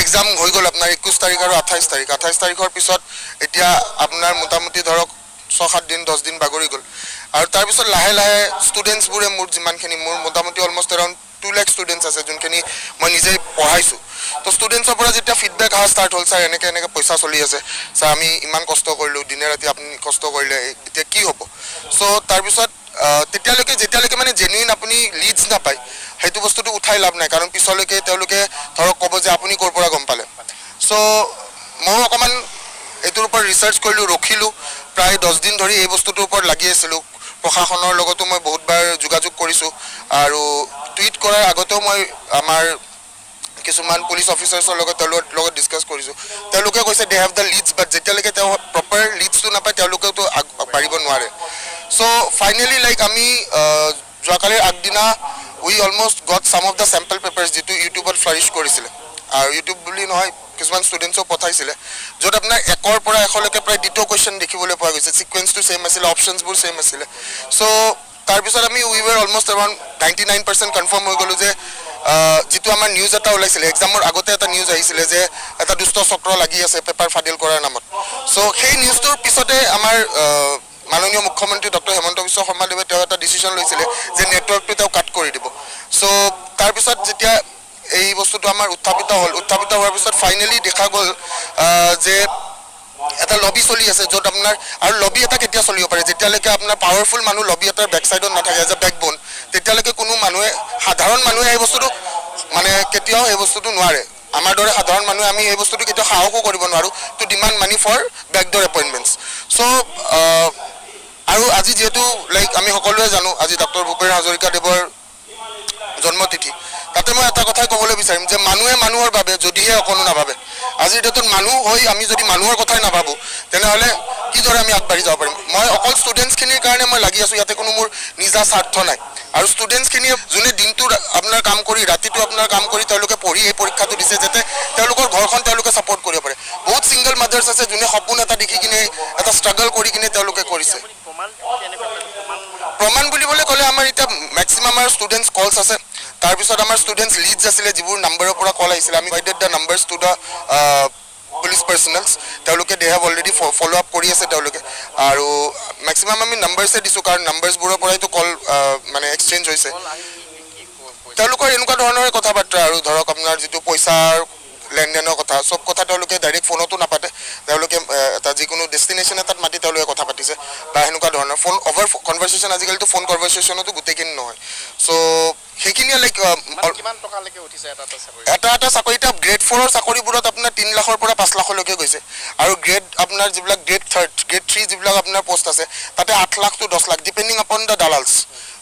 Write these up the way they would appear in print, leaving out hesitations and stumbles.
Exam হৈ গ'ল আপোনাৰ 21 তাৰিখ আৰু 28 তাৰিখ। 28 তাৰিখৰ পিছত এতিয়া আপোনাৰ মোটামুটি ধৰক 6-7 দিন, 10 দিন বাগৰি গ'ল। আৰু তাৰপিছত লাহে লাহে ষ্টুডেণ্টছবোৰে মোৰ যিমানখিনি, মোৰ মোটামুটি অলমষ্ট এৰাউণ্ড 2 লাখ ষ্টুডেণ্টছ আছে, যোনখিনি মই নিজেই পঢ়াইছোঁ। তো ষ্টুডেণ্টছৰ পৰা যেতিয়া ফিডবেক অহা ষ্টাৰ্ট হ'ল, "ছাৰ, এনেকৈ এনেকৈ পইচা চলি আছে, ছাৰ, আমি ইমান কষ্ট কৰিলোঁ, দিনে ৰাতি আপুনি কষ্ট কৰিলে, এতিয়া কি হ'ব?" চ' তাৰপিছত তেতিয়ালৈকে যেতিয়ালৈকে মানে জেনুইন আপুনি লিডছ নাপায়, সেইটো বস্তুটো উঠাই লাভ নাই। কাৰণ পিছলৈকে তেওঁলোকে ধৰক ক'ব যে আপুনি ক'ৰ পৰা গম পালে? চ' ময়ো অকণমান এইটোৰ ওপৰত ৰিচাৰ্চ কৰিলোঁ, ৰখিলোঁ। প্ৰায় 10 দিন ধৰি এই বস্তুটোৰ ওপৰত লাগি আছিলোঁ। প্ৰশাসনৰ লগতো মই বহুতবাৰ যোগাযোগ কৰিছোঁ আৰু টুইট কৰাৰ আগতেও মই আমাৰ কিছুমান পুলিচ অফিচাৰ্ছৰ লগত, তেওঁলোকৰ লগত ডিছকাছ কৰিছোঁ। তেওঁলোকে কৈছে they have the leads, but যেতিয়ালৈকে তেওঁ প্ৰপাৰ লিডছটো নাপায়, তেওঁলোকেওতো আগবাঢ়িব নোৱাৰে। চ' ফাইনেলি লাইক আমি যোৱাকালিৰ আগদিনা we almost got some of the sample papers, যিটো ইউটিউবত ফ্লাৰিছ কৰিছিলে। আৰু ইউটিউব বুলি নহয়, কিছুমান ষ্টুডেণ্টছেও পঠাইছিলে, য'ত আপোনাৰ 1ৰ পৰা 100লৈকে প্ৰায় দ্বিতীয় কুৱেশ্যন দেখিবলৈ পোৱা গৈছে। ছিকুৱেঞ্চটো ছেইম আছিলে, অপশ্যনছবোৰ ছেইম আছিলে। চ' তাৰপিছত আমি we were almost around 99% confirm হৈ গ'লোঁ যে যিটো আমাৰ নিউজ এটা ওলাইছিলে, এক্সামৰ আগতে এটা নিউজ আহিছিলে যে এটা দুষ্ট চক্ৰ লাগি আছে পেপাৰ ফাদিল কৰাৰ নামত। চ' সেই নিউজটোৰ পিছতে আমাৰ মাননীয় মুখ্যমন্ত্ৰী ডক্টৰ হেমন্ত বিশ্ব শৰ্মাদেৱে তেওঁ এটা ডিচিশ্যন লৈছিলে যে নেটৱৰ্কটো তেওঁ কাট কৰি দিব। চ' তাৰপিছত যেতিয়া এই বস্তুটো আমাৰ উত্থাপিত হ'ল, উত্থাপিত হোৱাৰ পিছত ফাইনেলি দেখা গ'ল যে এটা লবি চলি আছে, য'ত আপোনাৰ আৰু লবি এটা কেতিয়া চলিব পাৰে? যেতিয়ালৈকে আপোনাৰ পাৱাৰফুল মানুহ লবি এটাৰ বেক চাইডত নাথাকে এজ এ বেকব'ন, তেতিয়ালৈকে কোনো মানুহে, সাধাৰণ মানুহে এই বস্তুটো মানে কেতিয়াও সেই বস্তুটো নোৱাৰে। আমাৰ দৰে সাধাৰণ মানুহে আমি এই বস্তুটো কেতিয়াও সাহসো কৰিব নোৱাৰোঁ to demand money for backdoor appointments. So আৰু আজি যিহেতু লাইক আমি সকলোৱে জানো, আজি ডক্টৰ ভূপেন হাজৰিকাদেৱৰ জন্মতিথি, তাতে মই এটা কথাই ক'বলৈ বিচাৰিম যে মানুহে মানুহৰ বাবে যদিহে অকণো নাভাবে, আজিৰ ডেটত মানুহ হৈ আমি যদি মানুহৰ কথাই নাভাবোঁ, তেনেহ'লে কিদৰে আমি আগবাঢ়ি যাব পাৰিম? মই অকল ষ্টুডেণ্টছখিনিৰ কাৰণে মই লাগি আছোঁ। ইয়াতে কোনো মোৰ নিজা স্বাৰ্থ নাই। আৰু ষ্টুডেণ্টছখিনিয়ে যোনে দিনটো আপোনাৰ কাম কৰি, ৰাতিটো আপোনাৰ কাম কৰি তেওঁলোকে পঢ়ি এই পৰীক্ষাটো দিছে, যাতে তেওঁলোকৰ ঘৰখন তেওঁলোকে ছাপৰ্ট কৰিব পাৰে। বহুত ছিংগল মাদাৰ্ছ আছে, যোনে সপোন এটা দেখি কিনে, এটা ষ্ট্ৰাগল কৰি কিনে তেওঁলোকে কৰিছে। আপুনি প্ৰমাণ কেনেকুৱা পাইছে? প্ৰমাণ? প্ৰমাণ বুলিবলৈ ক'লে আমাৰ এতিয়া মেক্সিমাম আমাৰ ষ্টুডেণ্টছ কলছ আছে। তাৰপিছত আমাৰ ষ্টুডেণ্টছ লিডছ আছিলে, যিবোৰ নাম্বাৰৰ পৰা কল আহিছিলে, আমি provided the numbers to the police personnels. তেওঁলোকে they have already follow up কৰি আছে তেওঁলোকে। আৰু মেক্সিমাম আমি নাম্বাৰ্ছে দিছোঁ, কাৰণ নাম্বাৰ্ছবোৰৰ পৰাইতো কল মানে এক্সচেঞ্জ হৈছে। কল আহি কি কি কৈছে? তেওঁলোকৰ এনেকুৱা ধৰণৰে কথা বাৰ্তা আৰু ধৰক আপোনাৰ যিটো পইচাৰ লেনদেনৰ কথা, চব কথা তেওঁলোকে ডাইৰেক্ট ফোনতো নাপাতে। তেওঁলোকে এটা যিকোনো ডেষ্টিনেশ্যন এটাত মাতি তেওঁলোকে কথা পাতিছে বা সেনেকুৱা ধৰণৰ ফোন অভাৰ কনভাৰ্চেশ্যন। আজিকালিতো ফোন কনভাৰ্চেশ্যনতো গোটেইখিনি নহয়। চ' সেইখিনিয়ে লাইক মানে কিমান টকালৈকে উঠিছে এটা এটা চাকৰি? এটা এটা চাকৰি, এতিয়া গ্ৰেড ফ'ৰৰ চাকৰিবোৰত আপোনাৰ 3 লাখৰ পৰা 5 লাখলৈকে গৈছে। আৰু গ্ৰেড আপোনাৰ যিবিলাক গ্ৰেড থাৰ্ড, গ্ৰেড থ্ৰী যিবিলাক আপোনাৰ পষ্ট আছে, তাতে 8 লাখ টু 10 লাখ, ডিপেণ্ডিং আপন the দালালছ,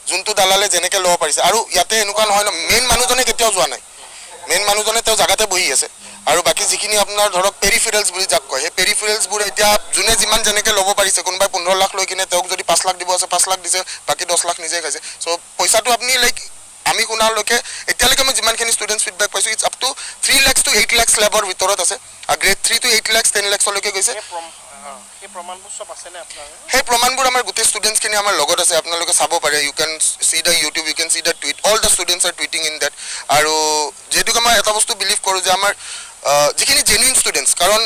যোনটো দালালে যেনেকৈ ল'ব পাৰিছে। আৰু ইয়াতে এনেকুৱা নহয় ন, মেইন মানুহজনে কেতিয়াও যোৱা নাই। মেইন মানুহজনে তেওঁ জাগাতে বহি আছে আৰু বাকী যিখিনি আপোনাৰ ধৰক পেৰিফেৰেলছ বুলি যাক কয়, সেই পেৰিফেৰেলছবোৰ এতিয়া যোনে যিমান যেনেকৈ ল'ব পাৰিছে। কোনোবাই 15 লাখ লৈ কিনে তেওঁক যদি 5 লাখ দিব আছে, 5 লাখ দিছে, বাকী 10 লাখ নিজে খাইছে। চ' পইচাটো আপুনি লাইক আমি শুনালৈকে, এতিয়ালৈকে মই যিমানখিনি ষ্টুডেণ্টছ ফিডবেক পাইছোঁ, it's up to 3 lakhs to 8 lakhs লেভৰ ভিতৰত আছে আৰু grade 3 to 8 lakhs, 10 লেক্সলৈকে গৈছে। সেই প্ৰমাণবোৰ চব আছেনে আপোনাৰ? সেই প্ৰমাণবোৰ আমাৰ গোটেই ষ্টুডেণ্টছখিনি আমাৰ লগত আছে, আপোনালোকে চাব পাৰে। You can see the YouTube, you can see the tweet, all the students are tweeting in that. আৰু যিহেতুকে মই এটা বস্তু বিলিভ কৰোঁ যে আমাৰ যিখিনি জেনুইন ষ্টুডেণ্টছ, কাৰণ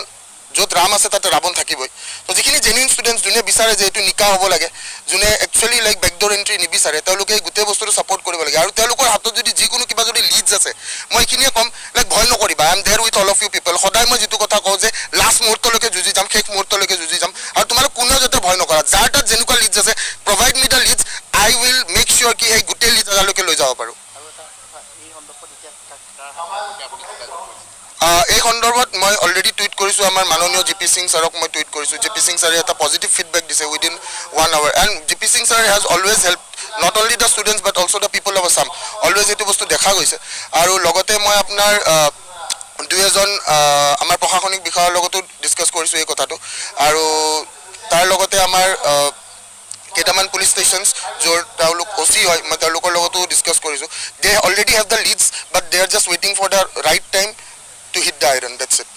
য'ত ৰাম আছে তাতে ৰাৱণ থাকিবই, তো যিখিনি জেনুইন ষ্টুডেণ্টছ, যোনে বিচাৰে যে এইটো নিকা হ'ব লাগে, যোনে একচুৱেলি লাইক বেকডোৰ এণ্ট্ৰি নিবিচাৰে, তেওঁলোকে এই গোটেই বস্তুটো ছাপৰ্ট কৰিব লাগে। আৰু তেওঁলোকৰ হাতত যদি যিকোনো কিবা যদি লিডছ আছে, মই এইখিনিয়ে ক'ম, লাইক ভয় নকৰিবা, I am there with all of you people. সদায় মই যিটো কথা কওঁ যে লাষ্ট মুহূৰ্তলৈকে যুঁজি যাম, শেষ মুহূৰ্তলৈকে যুঁজি যাম। আৰু তোমালোক কোনেও যাতে ভয় নকৰা। যাৰ তাত যেনেকুৱা লিডছ আছে, provide me the leads, I will make sure কি সেই গোটেই লিডছ এটালৈকে লৈ যাব পাৰোঁ। আৰু এটা কথা, এই সন্দৰ্ভত এতিয়া কাৰ সৈতে আপুনি যোগাযোগ কৰিছে? এই সন্দৰ্ভত মই অলৰেডি টুইট কৰিছোঁ। আমাৰ মাননীয় জি পি সিং ছাৰক মই টুইট কৰিছোঁ। জি পি সিং ছাৰে এটা পজিটিভ ফিডবেক দিছে within one hour, and G P Singh sir has always help not only the students but also the people of Assam always. এইটো বস্তু দেখা গৈছে। আৰু লগতে মই আপোনাৰ দুই এজন আমাৰ প্ৰশাসনিক বিষয়াৰ লগতো ডিছকাছ কৰিছোঁ এই কথাটো। আৰু তাৰ লগতে আমাৰ কেইটামান পুলিচ ষ্টেচনছ য'ৰ তেওঁলোক অ' চি হয়, মই তেওঁলোকৰ লগতো ডিছকাছ কৰিছোঁ। They already have the leads, but they are just waiting for the right time to hit the iron. That's it.